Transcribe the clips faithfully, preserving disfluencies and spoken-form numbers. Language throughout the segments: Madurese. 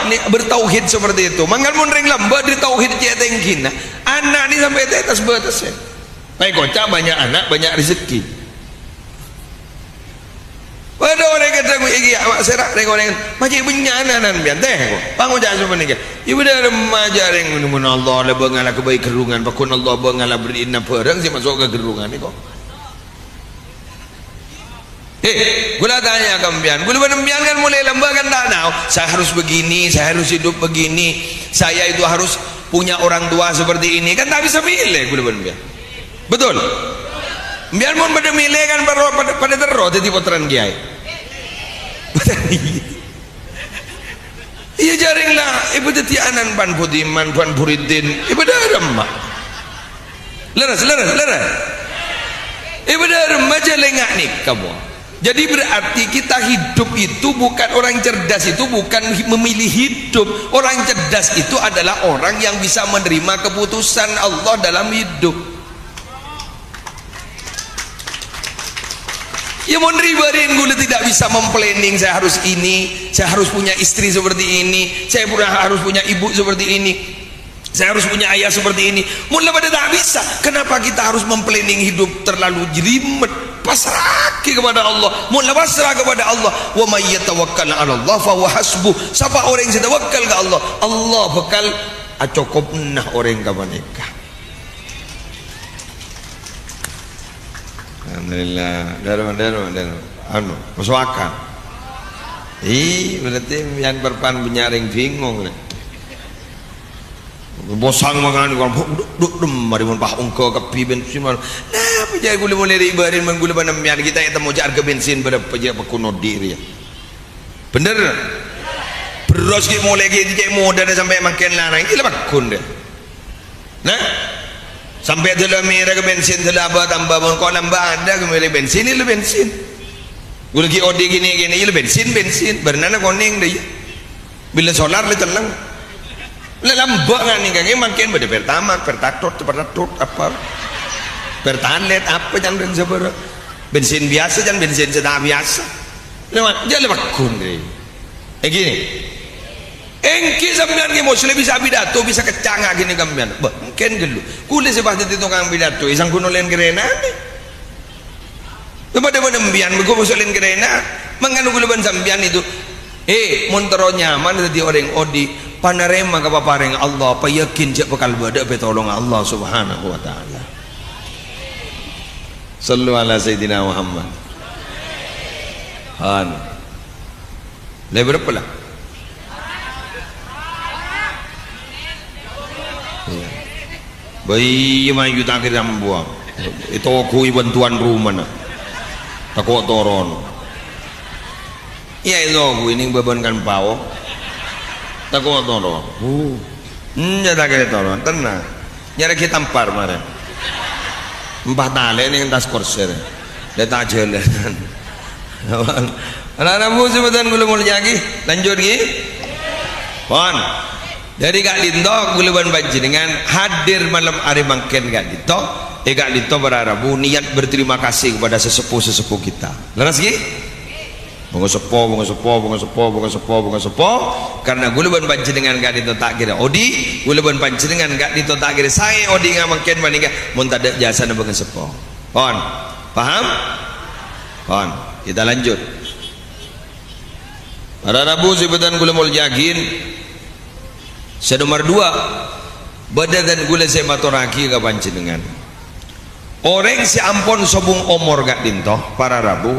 Ni bertauhid seperti itu. Mangkana mon rèng lambâ' dâri tauhid cè' tèngghina, ana' ni sampè' tètas bâtessa. Pèkoca' banyak anak, banyak rezeki. Padâ orèng kadhâng ghi' apa' sèra rèng-orèng, "Ma' cè' bânnya'na nan biyan tè, ko'." Pangoca' sapanèka, "Ibâdâ remma jâ' rèng mon Allah la bângalla ghâbây ghârrungan, pakon Allah bângalla bherri'na bhârâng sè maso' ka ghârrungan nèko." He, ghulâ tanya ka empèyan, ghulâ bân empèyan kan molaè lambâ' kan ta' tao, saya harus begini, saya harus hidup begini, saya itu harus punya orang tua seperti ini, kan ta' bisa mèlè ghulâ bân empèyan. Betul? Empèyan mon padâ mèlè kan padâ, padâ, padâ terro dhâddhi pottrana kèyaè. Iyâ, jhâ' rèng la, èpadhâddhiyâ ana'na Pan Budiman, Pan Buridin, èpadâ remma. Lerres, lerres, lerres. Èpadâ remma jhâ' lènga' nèka, Bu. Jadi berarti kita hidup itu bukan, orang cerdas itu bukan memilih hidup. Orang cerdas itu adalah orang yang bisa menerima keputusan Allah dalam hidup. Ya, mon rè-bâri'na ghulâ tidak bisa memplanning, "Saya harus ini, saya harus punya istri seperti ini, saya pura-, harus punya ibu seperti ini, saya harus punya ayah seperti ini." Mon la padâ ta' bisa, kenapa kita harus memplanning hidup terlalu jelimet? Pasra'aghi kepada Allah. Mon la pasra kepada Allah, "Wa may yatawakkal 'alallah fa huwa hasbuh." Sapa orèng sè tawakkal ka Allah, Allah bhâkal acokobhâna orèng ghâpanèka. Alhamdulillah. Dârâ, dârâ, dârâ. Anu, maso' akal. Ih, berarti empèyan perpan bânnya' rèng bingung, lè. Bosang mangan, du', du', dem, marè mon pas ongghâ kabbhi bensin, mal. Napa jhâ' ghulâ molaè rè-bâri'na mon ghulâ bân empèyan kita ètemmo jhâ' arghâ bensin bârâmpa jhâ' pagghun odi' rèya? Bhender? Bherrâs ghi' molaè ghi' cè' modâna sampè' mangkèn larang, iyâ la pagghun, dâ. Nah, sampè' dâlâ mèra ka bensin dâlâ abâ' tambâ, mon ko' lambâ' adâ' ka mèra bensin, iyâ la bensin. Ghulâ ghi' odi' ghini-ghini, iyâ la bensin, bensin. Bârnana konèng, dâ, iyâ. Bilâ solar la celleng. La lambâ' ngani kangè mangkèn bâdâ Pertamax, Pertatot, Pertatot, apa? Pertalite, apa can bân sabârâ'. Bensin biyasa can bensin sè ta' biyasa. Lewat, jhâ' la pagghun, rè. Eh, gini. Èngghi sampèyan ghi' Muslim bisa pidato, bisa keccanga' gini sampèyan. Bâh, mungkin ghâllu. Ghulâ sè pas dhâddhi tokang pidato, è sangghuna lèn karènana. Bâ padâ bân empèyan, mèngko maso' lèn karèna. Mangkana ghulâ bân sampèyan itu, eh, mon terro nyaman dhâddhi orèng odi', panarèma ka paparèngnga Allah, payakin jhâ' bhâkal bâdâ pitolongnga Allah Subhanahu wa Ta'ala. Shallu ala Sayyidina Muhammad. Han. Lè bârâmpa la? Iyâ. Bâ iyâ, mayu ta' kèra mbuwâng. Ètoghui bân tuan rumana. Tako' toron. Iyâ, ètoghui nèng bâbân kan pao. Tako' toron. Huh. Enjâ' ta' kèra toron, tennang. Nyarè ghi' tampar marèn. Empa' talè' nèng attas korsè rè. Lè ta' jhâlânan. Ana-ana Bu sè bhâdhân ghulâ molja'aghi, lanjut ghi. Pon. Dhâri ka'dinto ghulâ bân panjhennengngan hadir malem arè mangkèn ka'dinto. È ka'dinto para rabu niat berterima kasih kepada sesepuh-sesepuh kita. Lerres ghi? Bângaseppo, bângaseppo, bângaseppo, bângaseppo, bângaseppo. Karna ghulâ bân panjhennengngan ka'dinto ta' kèra odi', ghulâ bân panjhennengngan ka'dinto ta' kèra saè odi'na mangkèn panèka mon tadâ' jhâsana bângaseppo. Pon. Paham? Pon. Kita lanjut. Para rabu sè bhâdhân ghulâ molja'aghi, sè nomer duwâ', bhâdhân ghulâ sè matorraghi ka panjhennengngan. Orèng sè ampon sobung omor ka'dinto, para rabu,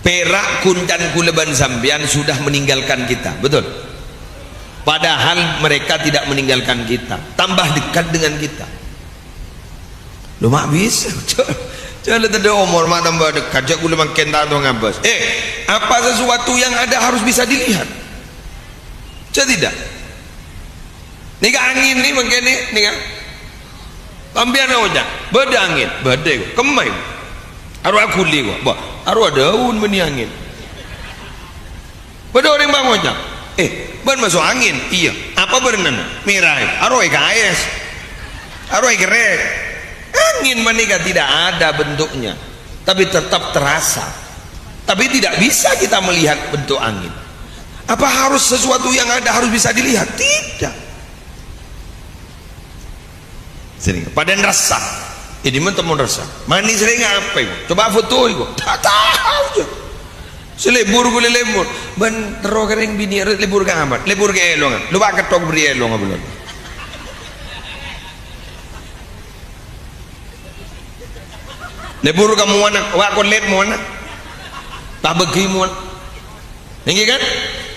pèra' ghun can ghulâ bân sampèyan sudah meninggalkan kita, betul? Padahal mereka tidak meninggalkan kita, tambah dekat dengan kita. Lo, ma' bisa, jhâ', jhâ' la tadâ' omor, ma' tambah dekat, jhâ' ghulâ mangkèn ta' tao ngabâs. Eh, apa sesuatu yang ada harus bisa dilihat? Jhâ' tidak? Nèka angèn nè mangkèn nè, nèka. Sampèyan oca', "Bâdâ angèn." Bâdâ, ko'. Kemma, ko'. Arowa ghuli, ko'. Bâh, arowa dâun bânnè angèn. Bâdâ orèng pangoca', "Eh, bân maso' angèn?" "Iyâ." "Apa bârnana?" "Mèra." "Arowa èkaès. Arowa èkerrèk." Angèn panèka tidak ada bentuknya, tapi tetap terasa. Tapi tidak bisa kita melihat bentuk angin. Apa harus sesuatu yang ada harus bisa dilihat? Tidak. Sènga'. Padâna rassa. È dimma temmo rassa? Mani sènga' apa iku? Coba foto iku. Ta' tao jâ. Sè lebur ghulâ lebur. Bân terro ka rèng binè' lebur ka amat. Lebur ka èlongan. Lu bâ' kettok bâri' èlongan bulâ. Lebur ka mowana, wa' kolèt mowana. Tabâghi mowana. Ènggi kan?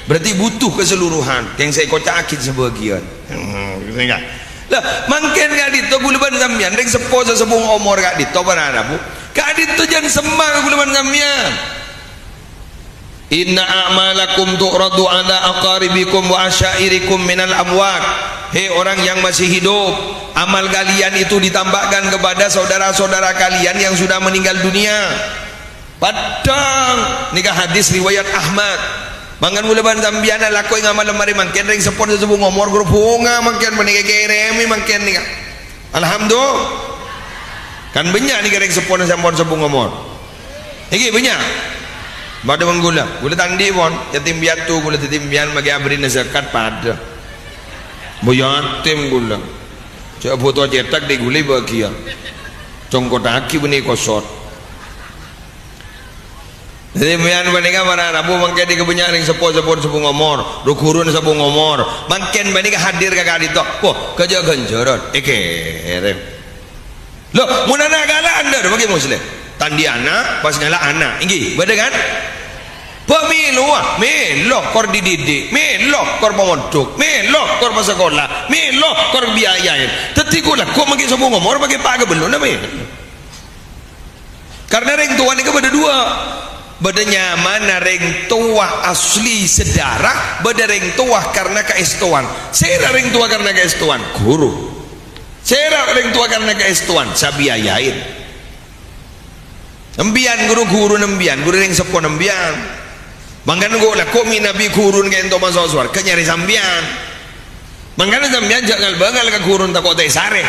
Berarti butuh keseluruhan. Yang saya koca'aghi sebagian. Hmm, gitu kan? Lah, mangkèn ka'dinto ghulâ bân sampèyan, rèng seppo sè sobung omor ka'dinto, para rabu. Ka'dinto jhân semma' ka ghulâ bân sampèyan. "Inna a'malakum tu'radu ala aqaribikum wa asyairikum minal amwat." Hei orang yang masih hidup, amal kalian itu ditampakkan kepada saudara-saudara kalian yang sudah meninggal dunia. Padhâng, nèka hadis riwayat Ahmad. Mangkana ghulâ bân sampèyan alako è ngamal marè mangkèn, rèng seppona sè sobung omor, ghuru bhunga mangkèn, panèka kèrèmè mangkèn nèka. Alhamdulillah. Kan bânnya' nèka rèng seppona sè ampon sobung omor. Ènggi bânnya'. Padâ bân ghulâ. Ghulâ ta' andi' pon, yatim piatu, ghulâ dhâddhi sampèyan makè abherri'na zakat padâ. Bo yatim ghulâ. Cè' foto cètak dhi' ghulâ bâgiyân. Congkottaghi bânnè kosot. Dhâddhi, sampèyan panèka para rabu mangkèn nèka bânnya' rèng seppo sè pon sobung omor, ru-ghuruna sobung omor. Mangkèn panèka hadir ka ka'dinto. Wah, ghâjâ ghânjhârân, èkèrèm. Lho, mon ana' kala'an, dhâ, bâgi Muslim. Ta' andi' ana', pas ngala' ana'. Ènggi, bâdâ kan? Bâ' mèlowa, mèlo kor dididik, mèlo kor pamondhuk, mèlo kor pasakola, mèlo kor biayaèn. Dhâddhi ghulâ, kok mangkèn sobung omor, mangkèn pa' kabellu, napa ya? Karena rèng towa nèka bâdâ duwâ'. Bâdâ nyamana rèng towa asli sedara, bâdâ rèng towa karena kaèstowan. Sèra rèng towa karena kaèstowan? Ghuru. Sèra rèng towa karena kaèstowan? Sè abiayaèn. Sampèyan ghuru-ghuruna sampèyan, ghuru rèng seppona sampèyan. Mangkana engko' la ko' mènabi ghuruna kaènto maso' sowarghâ nyarè sampèyan. Mangkana sampèyan jhâ' ngal-bângal ka ghuruna tako' ta' èsarè.